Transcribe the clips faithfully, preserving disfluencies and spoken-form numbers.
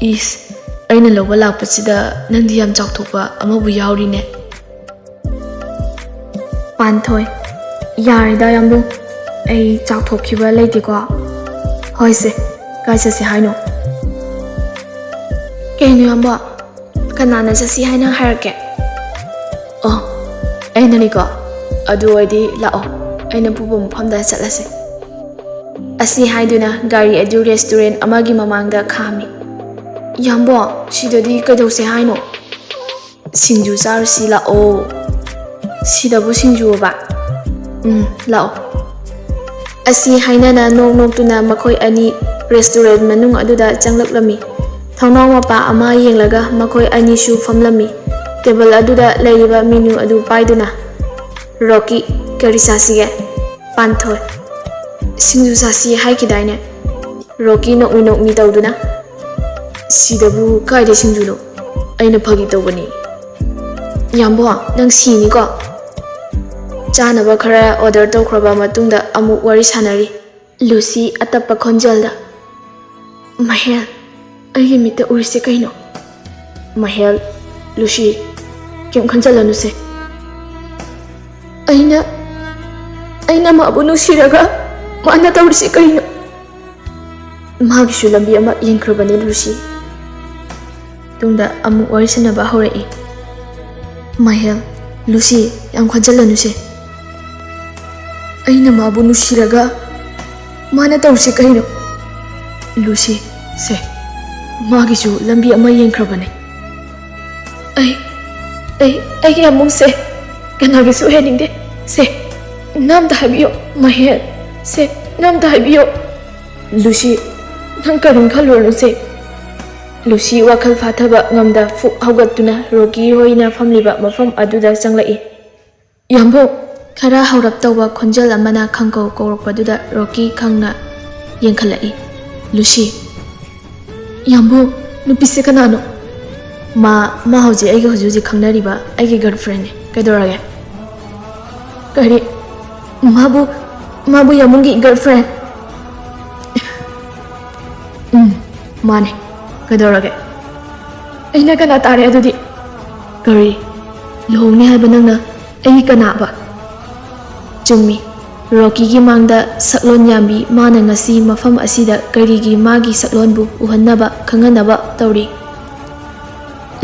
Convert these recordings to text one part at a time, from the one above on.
ꯏꯁ, ꯑꯩꯅ ꯂꯧꯕ ꯂꯥꯛꯄꯁꯤꯗ ꯅꯪꯗꯤ ꯌꯥꯝ ꯆꯥꯎꯊꯣꯛꯄ ꯑꯃꯕꯨ ꯌꯥꯎꯔꯤꯅꯦ꯫ ꯄꯥꯟꯊꯣꯏ, ꯌꯥꯔꯦꯗ ꯌꯥꯝꯕꯨꯡ, ꯑꯩ ꯆꯥꯎꯊꯣꯛꯈꯤꯕ ꯂꯩꯇꯦꯀꯣ꯫ ꯍꯣꯏꯁꯦ, ꯀꯥꯏ ꯆꯠꯁꯦ ꯍꯥꯏꯅꯣ? ꯀꯩꯅꯣ ꯌꯥꯝꯕ, ꯀꯅꯥꯅ ꯆꯠꯁꯤ ꯍꯥꯏꯅ ꯍꯥꯏꯔꯛꯀꯦ? ꯑꯣ, ꯑꯩꯅꯅꯤꯀꯣ꯫ ꯑꯗꯨ ꯑꯣꯏꯗꯤ ꯂꯥꯛꯑꯣ, ꯑꯩꯅ ꯄꯨꯕ ꯃꯐꯝꯗ ꯆꯠꯂꯁꯦ꯫ ꯑꯁꯤ ꯍꯥꯏꯗꯨꯅ ꯒꯥꯔꯤ ꯑꯗꯨ ꯔꯦꯁꯇꯨꯔꯦꯟ ꯑꯃꯒꯤ ꯃꯃꯥꯡꯗ ꯈꯥꯝꯃꯤ꯫ ꯌꯥꯝꯕꯣ, ꯁꯤꯗꯗꯤ ꯀꯩꯗꯧꯁꯦ ꯍꯥꯏꯅꯣ? ꯁꯤꯡꯖꯨ ꯆꯥꯔꯨꯁꯤ ꯂꯥꯛꯑꯣ꯫ ꯁꯤꯗꯕꯨ ꯁꯤꯡꯖꯨꯑꯕ? ꯎꯝ, ꯂꯥꯛꯑꯣ꯫ ꯑꯁꯤ ꯍꯥꯏꯅꯅ ꯅꯣꯛ ꯅꯣꯛꯇꯨꯅ ꯃꯈꯣꯏ ꯑꯅꯤ ꯔꯦꯁꯇꯨꯔꯦꯟ ꯃꯅꯨꯡ ꯑꯗꯨꯗ ꯆꯪꯂꯛꯂꯝꯃꯤ꯫ ꯊꯣꯡꯅꯥꯎ ꯃꯄꯥ ꯑꯃ ꯌꯦꯡꯂꯒ ꯃꯈꯣꯏ ꯑꯅꯤꯁꯨ ꯐꯝꯂꯝꯃꯤ꯫ ꯇꯦꯕꯜ ꯑꯗꯨꯗ ꯂꯩꯔꯤꯕ ꯃꯦꯅꯨ ꯑꯗꯨ ꯄꯥꯏꯗꯨꯅ, "ꯔꯣꯀꯤ, ꯀꯔꯤ ꯆꯥꯁꯤꯒꯦ?" ꯄꯥꯟꯊꯣꯏ, "ꯁꯤꯡꯖꯨ ꯆꯥꯁꯤ ꯍꯥꯏꯈꯤꯗꯥꯏꯅꯦ?" ꯔꯣꯀꯤ ꯅꯣꯛꯃꯤ ꯅꯣꯛꯃꯤ ꯇꯧꯗꯨꯅ, "ꯁꯤꯗꯕꯨ ꯀꯥꯏꯗ ꯁꯤꯡꯖꯨꯅꯣ? ꯑꯩꯅ ꯐꯥꯒꯤ ꯇꯧꯕꯅꯤ꯫ ꯌꯥꯝꯕꯣ, ꯅꯪ ꯁꯤꯅꯤꯀꯣ?" ꯆꯥꯅꯕ ꯈꯔ ꯑꯣꯔꯗꯔ ꯇꯧꯈ꯭ꯔꯕ ꯃꯇꯨꯡꯗ ꯑꯃꯨꯛ ꯋꯥꯔꯤ ꯁꯥꯟꯅꯔꯤ꯫ ꯂꯨꯁꯤ ꯑꯇꯞꯄ ꯈꯣꯟꯖꯦꯜꯗ, "ꯃꯍꯦꯜ, ꯑꯩꯒꯤ ꯃꯤꯠꯇ ꯎꯔꯤꯁꯦ ꯀꯩꯅꯣ?" ꯃꯍꯦꯜ, "ꯂꯨꯁꯤ, ꯀꯩꯝ ꯈꯟꯖꯜꯂꯅꯨꯁꯦ꯫ ꯑꯩꯅ, ꯑꯩꯅ ꯃꯥꯕꯨ ꯅꯨꯡꯁꯤꯔꯒ ꯃꯥꯅ ꯇꯧꯔꯤꯁꯦ ꯀꯩꯅꯣ?" ꯃꯥꯒꯤꯁꯨ ꯂꯝꯕꯤ ꯑꯃ ꯌꯦꯡꯈ꯭ꯔꯕꯅꯦ ꯂꯨꯁꯤ꯫ ꯇꯨꯡꯗ ꯑꯃꯨꯛ ꯋꯥꯔꯤ ꯁꯥꯟꯅꯕ ꯍꯧꯔꯛꯏ꯫ ꯃꯍꯦꯜ, "ꯂꯨꯁꯤ, ꯌꯥꯝ ꯈꯟꯖꯜꯂꯅꯨꯁꯦ꯫ ꯑꯩꯅ ꯃꯥꯕꯨ ꯅꯨꯡꯁꯤꯔꯒ ꯃꯥꯅ ꯇꯧꯔꯤꯁꯤ ꯀꯩꯅꯣ?" ꯂꯨꯁꯤ, "ꯁꯦ, ꯃꯥꯒꯤꯁꯨ ꯂꯝꯕꯤ ꯑꯃ ꯌꯦꯡꯈ꯭ꯔꯕꯅꯦ꯫ ꯑꯩ, ꯑꯩ, ꯑꯩꯒꯤ ꯑꯃꯨꯛꯁꯦ ꯀꯅꯥꯒꯤꯁꯨ ꯍꯦꯟꯅꯤꯡꯗꯦ꯫ ꯁꯦ, ꯅꯪ ꯑꯝꯇ ꯍꯥꯏꯕꯤꯌꯣ, ꯃꯍꯦꯜ꯫ ꯁꯦ, ꯅꯪ ꯑꯝꯇ ꯍꯥꯏꯕꯤꯌꯣ꯫" ꯂꯨꯁꯤ, "ꯅꯪ ꯀꯔꯤꯝ ꯈꯜꯂꯨꯔꯅꯨꯁꯦ꯫" ꯂꯨꯁꯤ ꯋꯥꯈꯜ ꯐꯥꯊꯕ ꯉꯝꯗ ꯐꯨꯛ ꯍꯧꯒꯠꯇꯨꯅ ꯔꯣꯀꯤ ꯍꯣꯏꯅ ꯐꯝꯂꯤꯕ ꯃꯐꯝ ꯑꯗꯨꯗ ꯆꯪꯂꯛꯏ꯫ "ꯌꯥꯝꯕꯨꯡ!" ꯈꯔ ꯍꯧꯔꯞ ꯇꯧꯕ ꯈꯣꯟꯖꯦꯜ ꯑꯃꯅ ꯈꯪꯀꯧ ꯀꯧꯔꯛꯄꯗꯨꯗ ꯔꯣꯀꯤ ꯈꯪꯅ ꯌꯦꯡꯈꯠꯂꯛꯏ꯫ ꯂꯨꯁꯤ, "ꯌꯥꯝꯕꯨꯡ, ꯅꯨꯄꯤꯁꯦ ꯀꯅꯥꯅꯣ?" "ꯃꯥ, ꯃꯥ ꯍꯧꯖꯤꯛ ꯑꯩꯒ ꯍꯧꯖꯤꯛ ꯍꯧꯖꯤꯛ ꯈꯪꯅꯔꯤꯕ ꯑꯩꯒꯤ ꯒꯔꯜꯐ꯭ꯔꯦꯟꯅꯦ꯫ ꯀꯩꯗꯧꯔꯒꯦ?" "ꯀꯔꯤ? ꯃꯥꯕꯨ, ꯃꯥꯕꯨ ꯌꯥꯝꯕꯨꯡꯒꯤ ꯒꯔꯜꯐ꯭ꯔꯦꯟ?" "ꯎꯝ, ꯃꯥꯅꯦ꯫ ꯀꯩꯗꯧꯔꯒꯦ? ꯑꯩꯅ ꯀꯅꯥ ꯇꯥꯔꯦ ꯑꯗꯨꯗꯤ? ꯀꯔꯤ? ꯂꯨꯍꯣꯡꯅꯤ ꯍꯥꯏꯕ ꯅꯪꯅ ꯑꯩꯒꯤ ꯀꯅꯥꯕ? ꯆꯨꯝꯃꯤ꯫ ꯔꯣꯀꯤꯒꯤ ꯃꯥꯡꯗ ꯁꯛꯂꯣꯟ ꯌꯥꯝꯕꯤ ꯃꯥꯅ ꯉꯁꯤ ꯃꯐꯝ ꯑꯁꯤꯗ ꯀꯔꯤꯒꯤ ꯃꯥꯒꯤ ꯁꯛꯂꯣꯟꯕꯨ ꯎꯍꯟꯅꯕ ꯈꯪꯍꯟꯅꯕ ꯇꯧꯔꯤ?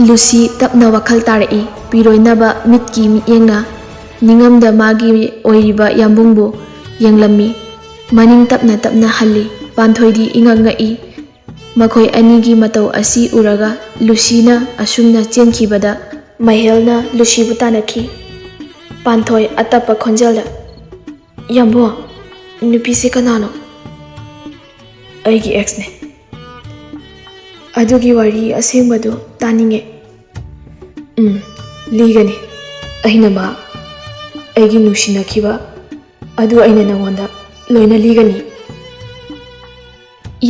ꯂꯨꯁꯤ ꯇꯞꯅ ꯋꯥꯈꯜ ꯇꯥꯔꯛꯏ꯫ ꯄꯤꯔꯣꯏꯅꯕ ꯃꯤꯠꯀꯤ ꯃꯤꯠꯌꯦꯡꯅ ꯅꯤꯡꯉꯝꯗ ꯃꯥꯒꯤ ꯑꯣꯏꯔꯤꯕ ꯌꯥꯝꯕꯨꯡꯕꯨ ꯌꯦꯡꯂꯝꯃꯤ꯫ ꯃꯅꯤꯡ ꯇꯞꯅ ꯇꯞꯅ ꯍꯜꯂꯤ꯫ ꯄꯥꯟꯊꯣꯏꯗꯤ ꯏꯉꯛ ꯉꯛꯏ꯫ ꯃꯈꯣꯏ ꯑꯅꯤꯒꯤ ꯃꯇꯧ ꯑꯁꯤ ꯎꯔꯒ ꯂꯨꯁꯤꯅ ꯑꯁꯨꯝꯅ ꯆꯦꯟꯈꯤꯕꯗ ꯃꯍꯦꯜꯅ ꯂꯨꯁꯤꯕꯨ ꯇꯥꯟꯅꯈꯤ꯫ ꯄꯥꯟꯊꯣꯏ ꯑꯇꯞꯄ ꯈꯣꯟꯖꯦꯜꯗ, "ꯌꯥꯝꯕꯣ, ꯅꯨꯄꯤꯁꯦ ꯀꯅꯥꯅꯣ?" "ꯑꯩꯒꯤ ꯑꯦꯛꯁꯅꯦ꯫" "ꯑꯗꯨꯒꯤ ꯋꯥꯔꯤ ꯑꯁꯦꯡꯕꯗꯨ ꯇꯥꯅꯤꯡꯉꯦ꯫" "ꯎꯝ, ꯂꯤꯒꯅꯤ꯫ ꯑꯩꯅ ꯃꯥ, ꯑꯩꯒꯤ ꯅꯨꯡꯁꯤꯅꯈꯤꯕ ꯑꯗꯨ ꯑꯩꯅ ꯅꯉꯣꯟꯗ ꯂꯣꯏꯅ ꯂꯤꯒꯅꯤ꯫"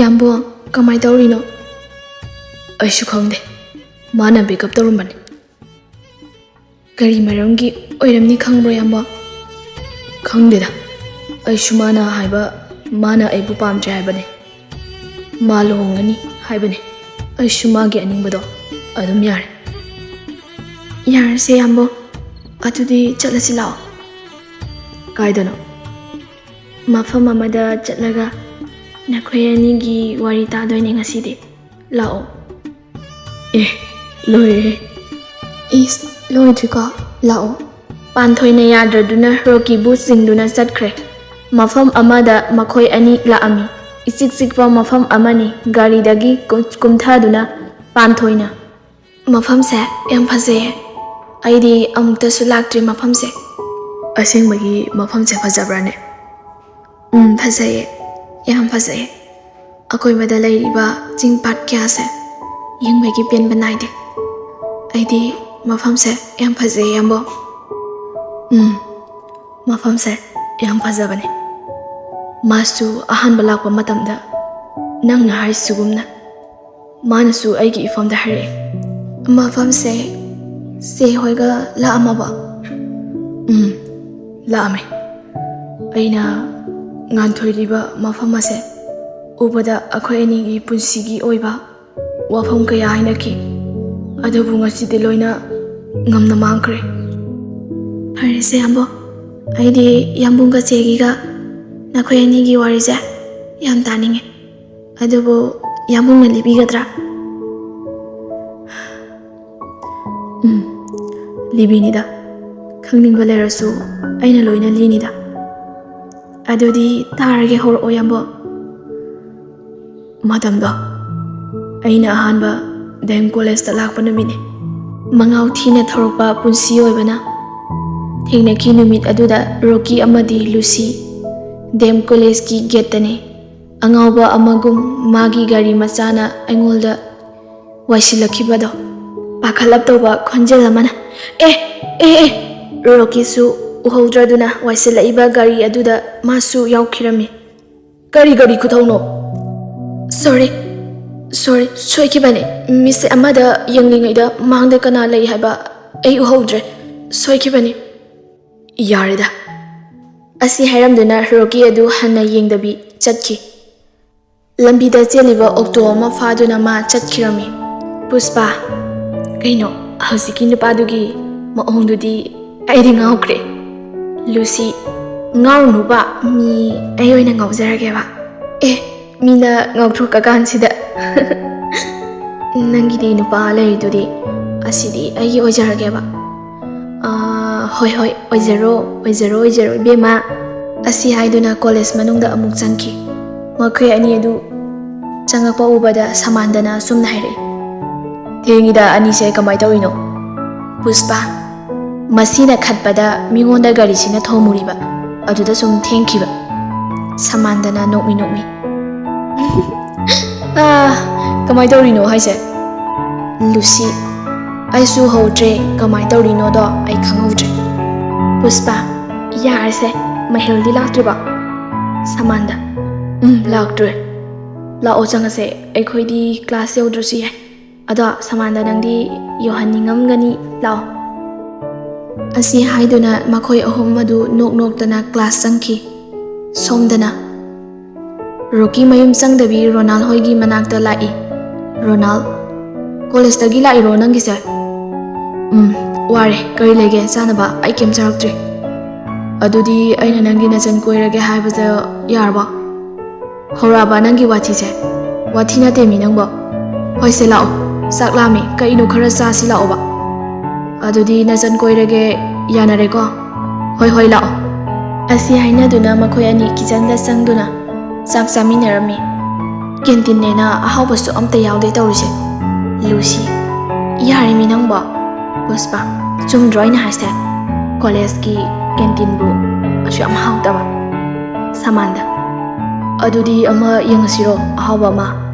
"ꯌꯥꯝꯕꯣ, ꯀꯃꯥꯏ ꯇꯧꯔꯤꯅꯣ?" "ꯑꯩꯁꯨ ꯈꯪꯗꯦ꯫ ꯃꯥꯅ ꯕ꯭ꯔꯦꯛꯑꯞ ꯇꯧꯔꯝꯕꯅꯤ꯫" "ꯀꯔꯤ ꯃꯔꯝꯒꯤ ꯑꯣꯏꯔꯝꯅꯤ ꯈꯪꯕ꯭ꯔꯣ, ꯌꯥꯝꯕꯣ?" "ꯈꯪꯗꯦꯗ꯫ ꯑꯩꯁꯨ ꯃꯥꯅ ꯍꯥꯏꯕ, ꯃꯥꯅ ꯑꯩꯕꯨ ꯄꯥꯝꯗ꯭ꯔꯦ ꯍꯥꯏꯕꯅꯦ꯫ ꯃꯥ ꯂꯨꯍꯣꯡꯒꯅꯤ ꯍꯥꯏꯕꯅꯦ꯫ ꯑꯩꯁꯨ ꯃꯥꯒꯤ ꯑꯅꯤꯡꯕꯗꯣ ꯑꯗꯨꯝ ꯌꯥꯔꯦ꯫" "ꯌꯥꯔꯁꯦ, ꯌꯥꯝꯕꯣ꯫ ꯑꯗꯨꯗꯤ ꯆꯠꯂꯁꯤ ꯂꯥꯛꯑꯣ꯫" "ꯀꯥꯏꯗꯅꯣ?" "ꯃꯐꯝ ꯑꯃꯗ ꯆꯠꯂꯒ ꯅꯈꯣꯏ ꯑꯅꯤꯒꯤ ꯋꯥꯔꯤ ꯇꯥꯗꯣꯏꯅꯦ ꯉꯁꯤꯗꯤ꯫ ꯂꯥꯛꯑꯣ꯫" "ꯑꯦ, ꯂꯣꯏꯔꯦ꯫" "ꯏꯁ, ꯂꯣꯏꯗ꯭ꯔꯤꯀꯣ? ꯂꯥꯛꯑꯣ꯫" ꯄꯥꯟꯊꯣꯏꯅ ꯌꯥꯗ꯭ꯔꯗꯨꯅ ꯔꯣꯀꯤꯕꯨ ꯆꯤꯡꯗꯨꯅ ꯆꯠꯈ꯭ꯔꯦ꯫ ꯃꯐꯝ ꯑꯃꯗ ꯃꯈꯣꯏ ꯑꯅꯤ ꯂꯥꯛꯑꯝꯃꯤ꯫ ꯏꯆꯤꯛ ꯆꯤꯛꯄ ꯃꯐꯝ ꯑꯃꯅꯤ꯫ ꯒꯥꯔꯤꯗꯒꯤ ꯀꯨꯝ-, ꯀꯨꯝꯊꯗꯨꯅ ꯄꯥꯟꯊꯣꯏꯅ, "ꯃꯐꯝꯁꯦ ꯌꯥꯝ ꯐꯖꯩꯌꯦ꯫ ꯑꯩꯗꯤ ꯑꯃꯨꯛꯇꯁꯨ ꯂꯥꯛꯇ꯭ꯔꯤ ꯃꯐꯝꯁꯦ꯫" "ꯑꯁꯦꯡꯕꯒꯤ ꯃꯐꯝꯁꯦ ꯐꯖꯕ꯭ꯔꯥꯅꯦ?" "ꯎꯝ, ꯐꯖꯩꯌꯦ, ꯌꯥꯝ ꯐꯖꯩꯌꯦ꯫ ꯑꯀꯣꯏꯕꯗ ꯂꯩꯔꯤꯕ ꯆꯤꯡ ꯄꯥꯠ ꯀꯌꯥꯁꯦ ꯌꯦꯡꯕꯒꯤ ꯄꯦꯟꯕ ꯅꯥꯏꯗꯦ꯫ ꯑꯩꯗꯤ ꯃꯐꯝꯁꯦ ꯌꯥꯝ ꯐꯖꯩꯌꯦ, ꯌꯥꯝꯕꯣ꯫" "ꯎꯝ, ꯃꯐꯝꯁꯦ ꯌꯥꯝ ꯐꯖꯕꯅꯦ꯫ ꯃꯥꯁꯨ ꯑꯍꯥꯟꯕ ꯂꯥꯛꯄ ꯃꯇꯝꯗ ꯅꯪꯅ ꯍꯥꯏꯔꯤꯁꯤꯒꯨꯝꯅ ꯃꯥꯅꯁꯨ ꯑꯩꯒꯤ ꯏꯐꯝꯗ ꯍꯥꯏꯔꯛꯑꯦ꯫" "ꯃꯐꯝꯁꯦ ꯆꯦ ꯍꯣꯏꯒ ꯂꯥꯛꯑꯝꯃꯕꯣ?" "ꯎꯝ, ꯂꯥꯛꯑꯝꯃꯦ꯫ ꯑꯩꯅ ꯉꯥꯟꯊꯣꯏꯔꯤꯕ ꯃꯐꯝ ꯑꯁꯦ ꯎꯕꯗ ꯑꯩꯈꯣꯏ ꯑꯅꯤꯒꯤ ꯄꯨꯟꯁꯤꯒꯤ ꯑꯣꯏꯕ ꯋꯥꯐꯝ ꯀꯌꯥ ꯍꯥꯏꯅꯈꯤ꯫ ꯑꯗꯨꯕꯨ ꯉꯁꯤꯗꯤ ꯂꯣꯏꯅ ꯉꯝꯅ ꯃꯥꯡꯈ꯭ꯔꯦ꯫ ꯐꯔꯦꯁꯦ ꯌꯥꯝꯕꯣ, ꯑꯩꯗꯤ ꯌꯥꯝꯕꯨꯡꯒ ꯆꯦꯒꯤꯒ ꯅꯈꯣꯏ ꯑꯅꯤꯒꯤ ꯋꯥꯔꯤꯁꯦ ꯌꯥꯝ ꯇꯥꯅꯤꯡꯉꯦ꯫ ꯑꯗꯨꯕꯨ ꯌꯥꯝꯕꯨꯡꯅ ꯂꯤꯕꯤꯒꯗ꯭ꯔꯥ? ꯎꯝ, ꯂꯤꯕꯤꯅꯤꯗ꯫ ꯈꯪꯅꯤꯡꯕ ꯂꯩꯔꯁꯨ ꯑꯩꯅ ꯂꯣꯏꯅ ꯂꯤꯅꯤꯗ꯫ ꯑꯗꯨꯗꯤ ꯇꯥꯔꯒꯦ, ꯍꯧꯔꯛꯑꯣ ꯌꯥꯝꯕꯣ꯫ ꯃꯇꯝꯗꯣ ꯑꯩꯅ ꯑꯍꯥꯟꯕ ꯗꯦꯝ ꯀꯣꯂꯦꯖꯇ ꯂꯥꯛꯄ ꯅꯨꯃꯤꯠꯅꯤ꯫ ꯃꯉꯥꯎ ꯊꯤꯅ ꯊꯧꯔꯛꯄ ꯄꯨꯟꯁꯤ ꯑꯣꯏꯕꯅ ꯊꯦꯡꯅꯈꯤ ꯅꯨꯃꯤꯠ ꯑꯗꯨꯗ ꯔꯣꯀꯤ ꯑꯃꯗꯤ ꯂꯨꯁꯤ ꯗꯦꯝ ꯀꯣꯂꯦꯖꯀꯤ ꯒꯦꯠꯇꯅꯤ꯫ ꯑꯉꯥꯎꯕ ꯑꯃꯒꯨꯝ ꯃꯥꯒꯤ ꯒꯥꯔꯤ ꯃꯆꯥꯅ ꯑꯩꯉꯣꯟꯗ ꯋꯥꯏꯁꯤꯜꯂꯛꯈꯤꯕꯗꯣ ꯄꯥꯈꯠꯂꯞ ꯇꯧꯕ ꯈꯣꯟꯖꯦꯜ ꯑꯃꯅ, "ꯑꯦ, ꯑꯦ, ꯑꯦ!" ꯔꯣꯀꯤꯁꯨ ꯎꯍꯧꯗ꯭ꯔꯗꯨꯅ ꯋꯥꯏꯁꯤꯜꯂꯛꯏꯕ ꯒꯥꯔꯤ ꯑꯗꯨꯗ ꯃꯥꯁꯨ ꯌꯥꯎꯈꯤꯔꯝꯃꯤ꯫ "ꯀꯔꯤ ꯒꯥꯔꯤ ꯈꯨꯊꯧꯅꯣ?" "ꯁꯣꯔꯤ, ꯁꯣꯔꯤ, ꯁꯣꯏꯈꯤꯕꯅꯤ꯫ ꯃꯤꯁ ꯑꯃꯗ ꯌꯦꯡꯂꯤꯉꯩꯗ ꯃꯥꯡꯗ ꯀꯅꯥ ꯂꯩ ꯍꯥꯏꯕ ꯑꯩ ꯎꯍꯧꯗ꯭ꯔꯦ꯫ ꯁꯣꯏꯈꯤꯕꯅꯤ꯫" "ꯌꯥꯔꯦꯗ꯫" ꯑꯁꯤ ꯍꯥꯏꯔꯝꯗꯨꯅ ꯔꯣꯀꯤ ꯑꯗꯨ ꯍꯟꯅ ꯌꯦꯡꯗꯕꯤ ꯆꯠꯈꯤ꯫ ꯂꯝꯕꯤꯗ ꯆꯦꯜꯂꯤꯕ ꯑꯣꯛꯇꯣ ꯑꯃ ꯐꯥꯗꯨꯅ ꯃꯥ ꯆꯠꯈꯤꯔꯝꯃꯤ꯫ ꯄꯨꯁꯄꯥ, "ꯀꯩꯅꯣ, ꯍꯧꯖꯤꯛꯀꯤ ꯅꯨꯄꯥꯗꯨꯒꯤ ꯃꯑꯣꯡꯗꯨꯗꯤ ꯑꯩꯗꯤ ꯉꯥꯎꯈ꯭ꯔꯦ꯫" ꯂꯨꯁꯤ, "ꯉꯥꯎꯔꯨꯅꯨꯕ, ꯃꯤ ꯑꯩ ꯑꯣꯏꯅ ꯉꯥꯎꯖꯔꯒꯦꯕ꯫" "ꯑꯦ, ꯃꯤꯅ ꯉꯥꯎꯊꯣꯛꯀꯀꯥꯟꯁꯤꯗ ꯅꯪꯒꯤꯗꯤ ꯅꯨꯄꯥ ꯂꯩꯔꯤꯗꯨꯗꯤ, ꯑꯁꯤꯗꯤ ꯑꯩꯒꯤ ꯑꯣꯏꯖꯔꯒꯦꯕ꯫" "ꯑꯥ, ꯍꯣꯏ, ꯍꯣꯏ, ꯑꯣꯏꯖꯔꯣ, ꯑꯣꯏꯖꯔꯣ, ꯑꯣꯏꯖꯔꯣ, ꯏꯕꯦꯝꯃ꯫" ꯑꯁꯤ ꯍꯥꯏꯗꯨꯅ ꯀꯣꯂꯦꯖ ꯃꯅꯨꯡꯗ ꯑꯃꯨꯛ ꯆꯪꯈꯤ꯫ ꯃꯈꯣꯏ ꯑꯅꯤ ꯑꯗꯨ ꯆꯪꯉꯛꯄ ꯎꯕꯗ ꯁꯃꯥꯟꯗꯅ ꯑꯁꯨꯝꯅ ꯍꯥꯏꯔꯛꯏ, "ꯊꯦꯡꯉꯤꯗ ꯑꯅꯤꯁꯦ, ꯀꯃꯥꯏ ꯇꯧꯔꯤꯅꯣ?" ꯄꯨꯁꯄꯥ, "ꯃꯁꯤꯅ ꯈꯠꯄꯗ ꯃꯤꯉꯣꯟꯗ ꯒꯥꯔꯤꯁꯤꯅ ꯊꯣꯝꯃꯨꯔꯤꯕ, ꯑꯗꯨꯗ ꯁꯨꯝ ꯊꯦꯡꯈꯤꯕ꯫" ꯁꯃꯥꯟꯗꯅ ꯅꯣꯛꯃꯤ ꯅꯣꯛꯃꯤ, "ꯑꯥ, ꯀꯃꯥꯏ ꯇꯧꯔꯤꯅꯣ ꯍꯥꯏꯁꯦ?" ꯂꯨꯁꯤ, "ꯑꯩꯁꯨ ꯍꯧꯗ꯭ꯔꯦ, ꯀꯃꯥꯏ ꯇꯧꯔꯤꯅꯣꯗꯣ ꯑꯩ ꯈꯪꯍꯧꯗ꯭ꯔꯦ꯫" ꯄꯨꯁꯄꯥ, "ꯌꯥꯔꯁꯦ, ꯃꯍꯦꯜꯗꯤ ꯂꯥꯛꯇ꯭ꯔꯤꯕꯣ?" ꯁꯃꯥꯟꯗ, "ꯎꯝ, ꯂꯥꯛꯇ꯭ꯔꯦ꯫ ꯂꯥꯛꯑꯣ, ꯆꯪꯉꯁꯦ, ꯑꯩꯈꯣꯏꯗꯤ ꯀ꯭ꯂꯥꯁ ꯌꯧꯗ꯭ꯔꯁꯨ ꯌꯥꯏ꯫ ꯑꯗꯣ ꯁꯃꯥꯟꯗ, ꯅꯪꯗꯤ ꯌꯧꯍꯟꯅꯤꯡꯉꯝꯒꯅꯤ, ꯂꯥꯛꯑꯣ꯫" ꯑꯁꯤ ꯍꯥꯏꯗꯨꯅ ꯃꯈꯣꯏ ꯑꯍꯨꯝ ꯑꯗꯨ ꯅꯣꯛ ꯅꯣꯛꯇꯅ ꯀ꯭ꯂꯥꯁ ꯆꯪꯈꯤ꯫ ꯁꯣꯝꯗꯅ ꯔꯣꯀꯤ ꯃꯌꯨꯝ ꯆꯪꯗꯕꯤ ꯔꯣꯅꯥꯜ ꯍꯣꯏꯒꯤ ꯃꯅꯥꯛꯇ ꯂꯥꯛꯏ꯫ ꯔꯣꯅꯥꯜ, ꯀꯣꯂꯦꯖꯇꯒꯤ ꯂꯥꯛꯏꯔꯣ ꯅꯪꯒꯤꯁꯦ? ꯎꯝ, ꯋꯥꯔꯦ꯫ ꯀꯔꯤ ꯂꯩꯒꯦ ꯆꯥꯅꯕ? ꯑꯩ ꯀꯩꯝ ꯆꯥꯔꯛꯇ꯭ꯔꯤ꯫ ꯑꯗꯨꯗꯤ ꯑꯩꯅ ꯅꯪꯒꯤ ꯅꯆꯟ ꯀꯣꯏꯔꯒꯦ ꯍꯥꯏꯕꯗ ꯌꯥꯔꯕꯣ? ꯍꯧꯔꯛꯑꯕ ꯅꯪꯒꯤ ꯋꯥꯊꯤꯁꯦ? ꯋꯥꯊꯤ ꯅꯠꯇꯦꯃꯤ ꯅꯪꯕꯣ꯫ ꯍꯣꯏꯁꯦ, ꯂꯥꯛꯑꯣ, ꯆꯥꯛ ꯂꯥꯝꯃꯦ, ꯀꯩꯅꯣ ꯈꯔ ꯆꯥꯁꯤ ꯂꯥꯛꯑꯣꯕ꯫ ꯑꯗꯨꯗꯤ ꯅꯆꯟ ꯀꯣꯏꯔꯒꯦ, ꯌꯥꯅꯔꯦꯀꯣ? ꯍꯣꯏ ꯍꯣꯏ, ꯂꯥꯛꯑꯣ꯫ ꯑꯁꯤ ꯍꯥꯏꯅꯗꯨꯅ ꯃꯈꯣꯏ ꯑꯅꯤ ꯀꯤꯆꯟꯗ ꯆꯪꯗꯨꯅ ꯆꯥꯛ ꯆꯥꯃꯤꯟꯅꯔꯝꯃꯤ꯫ ꯀꯦꯟꯇꯤꯟꯅꯦꯅ ꯑꯍꯥꯎꯕꯁꯨ ꯑꯝꯇ ꯌꯥꯎꯗꯦ ꯇꯧꯔꯤꯁꯦ꯫ ꯂꯨꯁꯤ, ꯌꯥꯔꯦꯃꯤ ꯅꯪꯕꯣ꯫ ꯄꯨꯁꯄꯥ, ꯆꯨꯝꯗ꯭ꯔꯣ ꯑꯩꯅ ꯍꯥꯏꯁꯦ? ꯀꯣꯂꯦꯖꯀꯤ ꯀꯦꯟꯇꯤꯟꯕꯨ ꯑꯁꯨꯛ ꯌꯥꯝ ꯍꯥꯎꯇꯕ? ꯁꯃꯥꯟꯗ, ꯑꯗꯨꯗꯤ ꯑꯃ ꯌꯦꯡꯉꯁꯤꯔꯣ, ꯑꯍꯥꯎꯕ ꯑꯃ?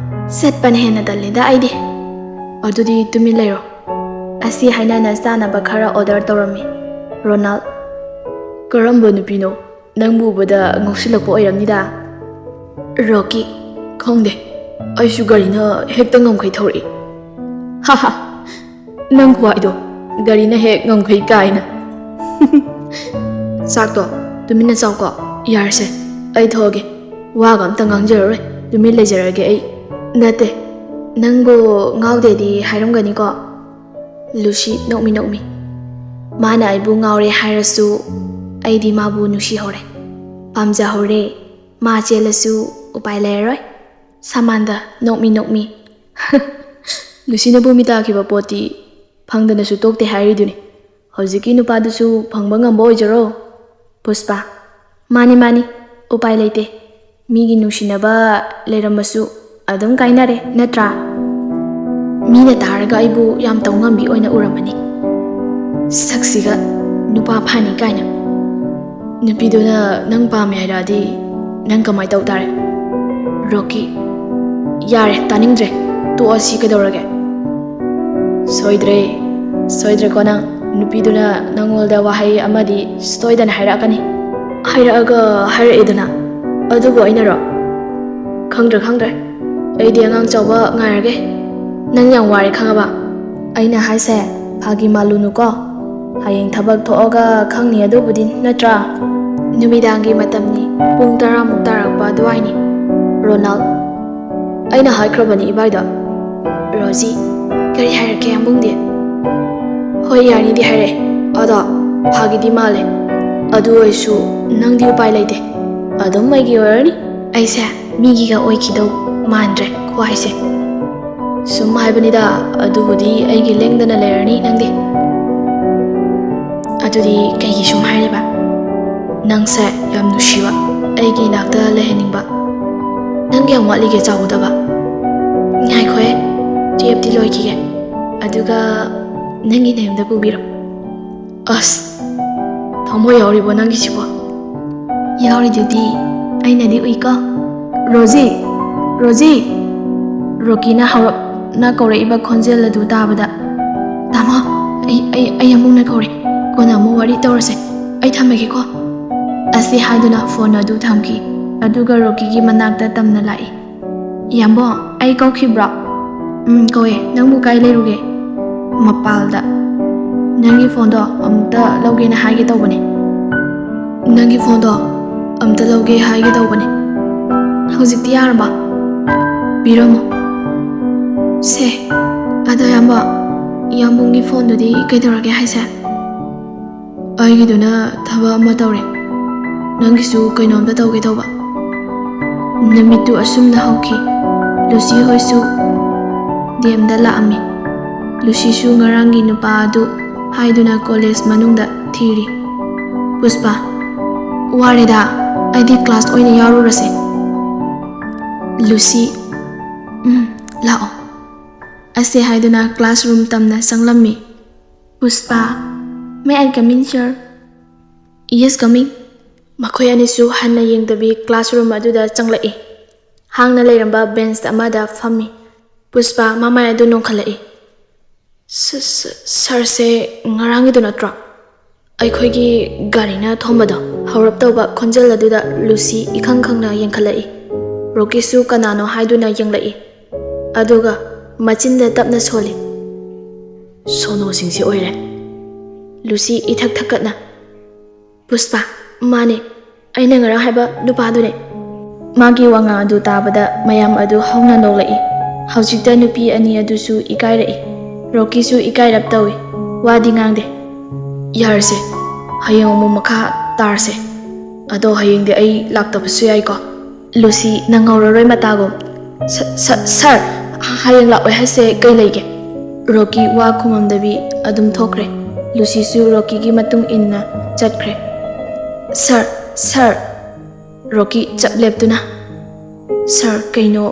ꯆꯠꯄꯅ ꯍꯦꯟꯅ ꯇꯜꯂꯦꯗ ꯑꯩꯗꯤ꯫ ꯑꯗꯨꯗꯤ ꯇꯨꯃꯤꯟ ꯂꯩꯔꯣ꯫ ꯑꯁꯤ ꯍꯥꯏꯅꯅ ꯆꯥꯅꯕ ꯈꯔ ꯑꯣꯔꯗꯔ ꯇꯧꯔꯝꯃꯤ꯫ ꯔꯣꯅꯥꯜ, ꯀꯔꯝꯕ ꯅꯨꯄꯤꯅꯣ? ꯅꯪꯕꯨ ꯎꯕꯗ ꯉꯥꯎꯁꯤꯜꯂꯛꯄ ꯑꯣꯏꯔꯝꯅꯤꯗ꯫ ꯔꯣꯀꯤ, ꯈꯪꯗꯦ, ꯑꯩꯁꯨ ꯒꯥꯔꯤꯅ ꯍꯦꯛꯇ ꯉꯝꯈꯩ ꯊꯧꯔꯛꯏ꯫ ꯍꯥꯍꯥ, ꯅꯪ ꯈꯨꯍꯥꯏꯗꯣ, ꯒꯥꯔꯤꯅ ꯍꯦꯛ ꯉꯝꯈꯩ ꯀꯥꯏꯅ꯫ ꯆꯥꯛꯇꯣ ꯇꯨꯃꯤꯟꯅ ꯆꯥꯎꯀꯣ꯫ ꯌꯥꯔꯁꯦ, ꯑꯩ ꯊꯣꯛꯑꯒꯦ꯫ ꯋꯥꯒ ꯑꯝꯇ ꯉꯥꯡꯖꯔꯔꯣꯏ, ꯇꯨꯃꯤꯟ ꯂꯩꯖꯔꯒꯦ ꯑꯩ꯫ ꯅꯠꯇꯦ, ꯅꯪꯕꯨ ꯉꯥꯎꯗꯦꯗꯤ ꯍꯥꯏꯔꯝꯒꯅꯤꯀꯣ? ꯂꯨꯁꯤ ꯅꯣꯛꯃꯤ ꯅꯣꯛꯃꯤ꯫ ꯃꯥꯅ ꯑꯩꯕꯨ ꯉꯥꯎꯔꯦ ꯍꯥꯏꯔꯁꯨ ꯑꯩꯗꯤ ꯃꯥꯕꯨ ꯅꯨꯡꯁꯤꯍꯧꯔꯦ, ꯄꯥꯝꯖꯍꯧꯔꯦ꯫ ꯃꯥ ꯆꯦꯜꯂꯁꯨ ꯎꯄꯥꯏ ꯂꯩꯔꯔꯣꯏ꯫ ꯁꯃꯥꯟꯗ ꯅꯣꯛꯃꯤ ꯅꯣꯛꯃꯤ꯫ ꯂꯨꯁꯤꯅꯕꯨ ꯃꯤ ꯇꯥꯈꯤꯕ ꯄꯣꯠꯇꯤ ꯐꯪꯗꯅꯁꯨ ꯇꯣꯛꯇꯦ ꯍꯥꯏꯔꯤꯗꯨꯅꯤ꯫ ꯍꯧꯖꯤꯛꯀꯤ ꯅꯨꯄꯥꯗꯨꯁꯨ ꯐꯪꯕ ꯉꯝꯕ ꯑꯣꯏꯖꯔꯣ꯫ ꯄꯨꯁꯄꯥ, ꯃꯥꯅꯤ ꯃꯥꯅꯤ, ꯎꯄꯥꯏ ꯂꯩꯇꯦ꯫ ꯃꯤꯒꯤ ꯅꯨꯡꯁꯤꯅꯕ ꯂꯩꯔꯝꯃꯁꯨ ꯑꯗꯨꯝ ꯀꯥꯏꯅꯔꯦ ꯅꯠꯇ꯭ꯔꯥ? ꯃꯤꯅ ꯇꯥꯔꯒ ꯑꯩꯕꯨ ꯌꯥꯝ ꯇꯧ ꯉꯝꯕꯤ ꯑꯣꯏꯅ ꯎꯔꯝꯃꯅꯤ꯫ ꯁꯛꯁꯤꯒ ꯅꯨꯄꯥ ꯐꯥꯅꯤ ꯀꯥꯏꯅ꯫ ꯅꯨꯄꯤꯗꯨꯅ ꯅꯪ ꯄꯥꯝꯃꯦ ꯍꯥꯏꯔꯛꯑꯗꯤ ꯅꯪ ꯀꯃꯥꯏ ꯇꯧ ꯇꯥꯔꯦ? ꯔꯣꯀꯤ, ꯌꯥꯔꯦ, ꯇꯥꯅꯤꯡꯗ꯭ꯔꯦ꯫ ꯇꯣꯛꯑꯁꯤ ꯀꯩꯗꯧꯔꯒꯦ? ꯁꯣꯏꯗ꯭ꯔꯦ, ꯁꯣꯏꯗ꯭ꯔꯦꯀꯣ ꯅꯪ꯫ ꯅꯨꯄꯤꯗꯨꯅ ꯅꯪꯉꯣꯟꯗ ꯋꯥꯍꯩ ꯑꯃꯗꯤ ꯁꯣꯏꯗꯅ ꯍꯥꯏꯔꯛꯀꯅꯤ꯫ ꯍꯥꯏꯔꯛꯑꯒ ꯍꯥꯏꯔꯛꯑꯦꯗꯅ꯫ ꯑꯗꯨꯕꯨ ꯑꯩꯅꯔꯣ? ꯈꯪꯗ꯭ꯔꯦ, ꯈꯪꯗ꯭ꯔꯦ꯫ ꯑꯩꯗꯤ ꯑꯉꯥꯡ ꯆꯥꯎꯕ ꯉꯥꯏꯔꯒꯦ꯫ ꯅꯪ ꯌꯥꯝ ꯋꯥꯔꯦ ꯈꯪꯉꯕ? ꯑꯩꯅ ꯍꯥꯏꯁꯦ ꯐꯥꯒꯤ ꯃꯥꯜꯂꯨꯅꯨꯀꯣ꯫ ꯍꯌꯦꯡ ꯊꯕꯛ ꯊꯣꯛꯑꯒ ꯈꯪꯅꯤ ꯑꯗꯨꯕꯨꯗꯤ, ꯅꯠꯇ꯭ꯔꯥ? ꯅꯨꯃꯤꯗꯥꯡꯒꯤ ꯃꯇꯝꯅꯤ, ꯄꯨꯡ ꯇꯔꯥꯃꯨꯛ ꯇꯥꯔꯛꯄ ꯑꯗꯨꯋꯥꯏꯅꯤ꯫ ꯔꯣꯅꯥꯜ, ꯑꯩꯅ ꯍꯥꯏꯈ꯭ꯔꯕꯅꯤ ꯏꯕꯥꯏꯗ, ꯔꯣꯖꯤ, ꯀꯔꯤ ꯍꯥꯏꯔꯛꯀꯦ ꯌꯥꯝꯕꯨꯡꯗꯤ? ꯍꯣꯏ, ꯌꯥꯅꯤꯗꯤ ꯍꯥꯏꯔꯛꯑꯦ꯫ ꯑꯗꯣ ꯐꯥꯒꯤꯗꯤ ꯃꯥꯜꯂꯦ꯫ ꯑꯗꯨ ꯑꯣꯏꯔꯁꯨ ꯅꯪꯗꯤ ꯎꯄꯥꯏ ꯂꯩꯇꯦ꯫ ꯑꯗꯨꯝ ꯑꯩꯒꯤ ꯑꯣꯏꯔꯅꯤ꯫ ꯑꯩꯁꯦ ꯃꯤꯒꯤꯒ ꯑꯣꯏꯈꯤꯗꯧ ꯃꯥꯟꯗ꯭ꯔꯦ ꯈ꯭ꯋꯥꯏꯁꯦ꯫ ꯁꯨꯝ ꯍꯥꯏꯕꯅꯤꯗ, ꯑꯗꯨꯕꯨꯗꯤ ꯑꯩꯒꯤ ꯂꯦꯡꯗꯅ ꯂꯩꯔꯅꯤ ꯅꯪꯗꯤ꯫ ꯑꯗꯨꯗꯤ ꯀꯩꯒꯤ ꯁꯨꯝ ꯍꯥꯏꯔꯤꯕ? ꯅꯪꯁꯦ ꯌꯥꯝ ꯅꯨꯡꯁꯤꯕ, ꯑꯩꯒꯤ ꯏꯅꯥꯛꯇ ꯂꯩꯍꯟꯅꯤꯡꯕ꯫ ꯅꯪ ꯀꯌꯥꯝ ꯋꯥꯠꯂꯤꯒꯦ ꯆꯥꯎꯒꯗꯕ? ꯉꯥꯏꯈꯣꯍꯦ, ꯇꯨꯌꯦꯞꯇꯤ ꯂꯣꯏꯈꯤꯒꯦ, ꯑꯗꯨꯒ ꯅꯪꯒꯤ ꯅꯌꯨꯝꯗ ꯄꯨꯕꯤꯔꯣ꯫ ꯑꯁ, ꯊꯃꯣꯏ ꯌꯥꯎꯔꯤꯕꯣ ꯅꯪꯒꯤꯁꯤꯕꯣ? ꯌꯥꯎꯔꯤꯗꯨꯗꯤ, ꯑꯩꯅꯗꯤ ꯎꯏꯀꯣ꯫ ꯔꯣꯖꯤ! ꯔꯣꯖꯤ! ꯔꯣꯀꯤꯅ ꯍꯧꯔꯞꯅ ꯀꯧꯔꯛꯏꯕ ꯈꯣꯟꯖꯦꯜ ꯑꯗꯨ ꯇꯥꯕꯗ, "ꯇꯥꯃꯣ, ꯑꯩ, ꯑꯩ, ꯑꯩ ꯑꯃꯨꯛꯅ ꯀꯧꯔꯦ꯫ ꯀꯣꯟꯅ ꯑꯃꯨꯛ ꯋꯥꯔꯤ ꯇꯧꯔꯁꯦ꯫ ꯑꯩ ꯊꯝꯃꯒꯦꯀꯣ꯫" ꯑꯁꯤ ꯍꯥꯏꯗꯨꯅ ꯐꯣꯟ ꯑꯗꯨ ꯊꯝꯈꯤ꯫ ꯑꯗꯨꯒ ꯔꯣꯀꯤꯒꯤ ꯃꯅꯥꯛꯇ ꯇꯝꯅ ꯂꯥꯛꯏ꯫ "ꯏꯌꯥꯝꯕꯣ, ꯑꯩ ꯀꯧꯈꯤꯕ꯭ꯔꯣ?" "ꯎꯝ, ꯀꯧꯋꯦ꯫ ꯅꯪꯕꯨ ꯀꯥꯏ ꯂꯩꯔꯨꯒꯦ?" "ꯃꯄꯥꯜꯗ꯫ ꯅꯪꯒꯤ ꯐꯣꯟꯗꯣ ꯑꯃꯨꯛꯇ ꯂꯧꯒꯦꯅ ꯍꯥꯏꯒꯦ ꯇꯧꯕꯅꯦ꯫ ꯅꯪꯒꯤ ꯐꯣꯟꯗꯣ ꯑꯝꯇ ꯂꯧꯒꯦ ꯍꯥꯏꯒꯦ ꯇꯧꯕꯅꯦ꯫" "ꯍꯧꯖꯤꯛꯇꯤ ꯌꯥꯔꯕ? ꯄꯤꯔꯝꯃꯣ꯫" "ꯁꯦ, ꯑꯗꯣ ꯏꯌꯥꯝꯕ, ꯏꯌꯥꯝꯕꯨꯡꯒꯤ ꯐꯣꯟꯗꯨꯗꯤ ꯀꯩꯗꯧꯔꯒꯦ ꯍꯥꯏꯁꯦ?" "ꯑꯩꯒꯤꯗꯨꯅ ꯊꯕꯛ ꯑꯃ ꯇꯧꯔꯦ, ꯅꯪꯒꯤꯁꯨ ꯀꯩꯅꯣꯝꯇ ꯇꯧꯒꯦ ꯇꯧꯕ꯫" ꯅꯨꯃꯤꯠꯇꯨ ꯑꯁꯨꯝꯅ ꯍꯧꯈꯤ꯫ ꯂꯨꯁꯤ ꯍꯣꯏꯁꯨ ꯗꯦꯝꯗ ꯂꯥꯛꯑꯝꯃꯤ꯫ ꯂꯨꯁꯤꯁꯨ ꯉꯔꯥꯡꯒꯤ ꯅꯨꯄꯥ ꯑꯗꯨ ꯍꯥꯏꯗꯨꯅ ꯀꯣꯂꯦꯖ ꯃꯅꯨꯡꯗ ꯊꯤꯔꯤ꯫ "ꯄꯨꯁꯄꯥ, ꯋꯥꯔꯦꯗ, ꯑꯩꯗꯤ ꯀ꯭ꯂꯥꯁ ꯑꯣꯏꯅ ꯌꯥꯎꯔꯨꯔꯁꯦ꯫" ꯂꯨꯁꯤ, "ꯎꯝ, ꯂꯥꯛꯑꯣ꯫" ꯑꯁꯤ ꯍꯥꯏꯗꯨꯅ ꯀ꯭ꯂꯥꯁꯔꯨꯝ ꯇꯝꯅ ꯆꯪꯂꯝꯃꯤ꯫ "ꯄꯨꯁꯄꯥ, may I come in, sir?" "Yes, come in꯫" ꯃꯈꯣꯏ ꯑꯅꯤꯁꯨ ꯍꯟꯅ ꯌꯦꯡꯗꯕꯤ ꯀ꯭ꯂꯥꯁꯔꯨꯝ ꯑꯗꯨꯗ ꯆꯪꯂꯛꯏ꯫ ꯍꯥꯡꯅ ꯂꯩꯔꯝꯕ ꯕꯦꯟꯁ ꯑꯃꯗ ꯐꯝꯃꯤ꯫ ꯄꯨꯁꯄꯥ ꯃꯃꯥꯏ ꯑꯗꯨ ꯅꯣꯡꯈꯠꯂꯛꯏ꯫ "ꯁ-, ꯁ-, ꯁꯥꯔꯁꯦ ꯉꯔꯥꯡꯒꯤꯗꯨ ꯅꯠꯇ꯭ꯔꯣ? ꯑꯩꯈꯣꯏꯒꯤ ꯒꯥꯔꯤꯅ ꯊꯣꯝꯕꯗꯣ?" ꯍꯧꯔꯞ ꯇꯧꯕ ꯈꯣꯟꯖꯦꯜ ꯑꯗꯨꯗ ꯂꯨꯁꯤ ꯏꯈꯪ ꯈꯪꯅ ꯌꯦꯡꯈꯠꯂꯛꯏ꯫ ꯔꯣꯀꯤꯁꯨ ꯀꯅꯥꯅꯣ ꯍꯥꯏꯗꯨꯅ ꯌꯦꯡꯂꯛꯏ꯫ ꯑꯗꯨꯒ ꯃꯆꯤꯟꯗ ꯇꯞꯅ ꯁꯣꯜꯂꯤ꯫ "ꯁꯣꯅꯣꯁꯤꯡꯁꯤ ꯑꯣꯏꯔꯦ꯫" ꯂꯨꯁꯤ ꯏꯊꯛ ꯊꯛꯀꯠꯅ, "ꯄꯨꯁꯄꯥ, ꯃꯥꯅꯦ, ꯑꯩꯅ ꯉꯔꯥꯡ ꯍꯥꯏꯕ ꯅꯨꯄꯥꯗꯨꯅꯦ꯫" ꯃꯥꯒꯤ ꯋꯥꯉꯥꯡ ꯑꯗꯨ ꯇꯥꯕꯗ ꯃꯌꯥꯝ ꯑꯗꯨ ꯍꯧꯅ ꯅꯣꯛꯂꯛꯏ꯫ ꯍꯧꯖꯤꯛꯇ ꯅꯨꯄꯤ ꯑꯅꯤ ꯑꯗꯨꯁꯨ ꯏꯀꯥꯏꯔꯛꯏ꯫ ꯔꯣꯀꯤꯁꯨ ꯏꯀꯥꯏꯔꯞ ꯇꯧꯏ꯫ ꯋꯥꯗꯤ ꯉꯥꯡꯗꯦ꯫ "ꯌꯥꯔꯁꯦ, ꯍꯌꯦꯡ ꯑꯃꯨꯛ ꯃꯈꯥ ꯇꯥꯔꯁꯦ꯫ ꯑꯗꯣ ꯍꯌꯦꯡꯗꯤ ꯑꯩ ꯂꯥꯛꯇꯕꯁꯨ ꯌꯥꯏꯀꯣ?" ꯂꯨꯁꯤ ꯅꯪꯍꯧꯔꯔꯣꯏ ꯃꯇꯥꯒꯨꯝ, "ꯁ-, ꯁ-, ꯁꯥꯔ, ꯍꯌꯦꯡ ꯂꯥꯛꯑꯣꯏ ꯍꯥꯏꯁꯦ ꯀꯩ ꯂꯩꯒꯦ?" ꯔꯣꯀꯤ ꯋꯥ ꯈꯨꯝꯃꯝꯗꯕꯤ ꯑꯗꯨꯝ ꯊꯣꯛꯈ꯭ꯔꯦ꯫ ꯂꯨꯁꯤꯁꯨ ꯔꯣꯀꯤꯒꯤ ꯃꯇꯨꯡ ꯏꯟꯅ ꯆꯠꯈ꯭ꯔꯦ꯫ "ꯁꯥꯔ, ꯁꯥꯔ!" ꯔꯣꯀꯤ ꯆꯞ ꯂꯦꯞꯇꯨꯅ, "ꯁꯥꯔ, ꯀꯩꯅꯣ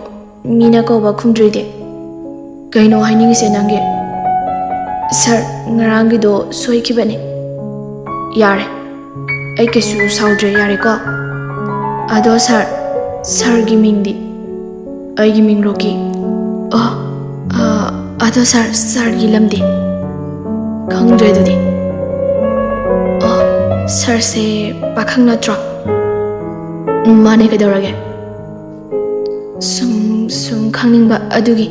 ꯃꯤꯅ ꯀꯧꯕ ꯈꯨꯝꯗ꯭ꯔꯤꯗꯤ? ꯀꯩꯅꯣ ꯍꯥꯏꯅꯤꯡꯉꯤꯁꯦ ꯅꯪꯒꯤ?" "ꯁꯥꯔ, ꯉꯔꯥꯡꯒꯤꯗꯣ ꯁꯣꯏꯈꯤꯕꯅꯦ꯫" "ꯌꯥꯔꯦ, ꯑꯩ ꯀꯩꯁꯨ ꯁꯥꯎꯗ꯭ꯔꯦ, ꯌꯥꯔꯦꯀꯣ? ꯑꯗꯣ ꯁꯥꯔ, ꯁꯥꯔꯒꯤ ꯃꯤꯡꯗꯤ?" "ꯑꯩꯒꯤ ꯃꯤꯡ ꯔꯣꯀꯤ꯫" "ꯑꯣ, ꯑ, ꯑꯗꯣ ꯁꯥꯔ, ꯁꯥꯔꯒꯤ ꯂꯝꯗꯤ?" "ꯈꯪꯗ꯭ꯔꯦ ꯑꯗꯨꯗꯤ꯫" "ꯑꯣ, ꯁꯥꯔꯁꯦ ꯄꯥꯈꯪ ꯅꯠꯇ꯭ꯔꯣ?" "ꯎꯝ, ꯃꯥꯅꯦ, ꯀꯩꯗꯧꯔꯒꯦ?" "ꯁꯨꯝ, ꯁꯨꯝ ꯈꯪꯅꯤꯡꯕ ꯑꯗꯨꯒꯤ꯫"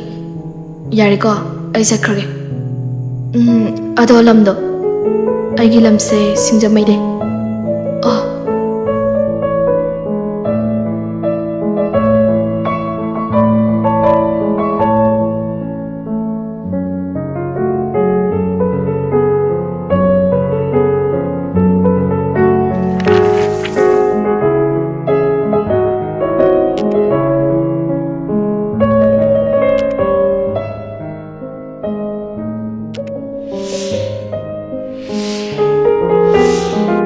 "ꯌꯥꯔꯦꯀꯣ, ꯑꯩ ꯆꯠꯈ꯭ꯔꯒꯦ꯫" "ꯎꯝ, ꯑꯗꯣ ꯂꯝꯗꯣ?" "ꯑꯩꯒꯤ ꯂꯝꯁꯦ ꯁꯤꯡꯖꯃꯩꯗꯩ꯫"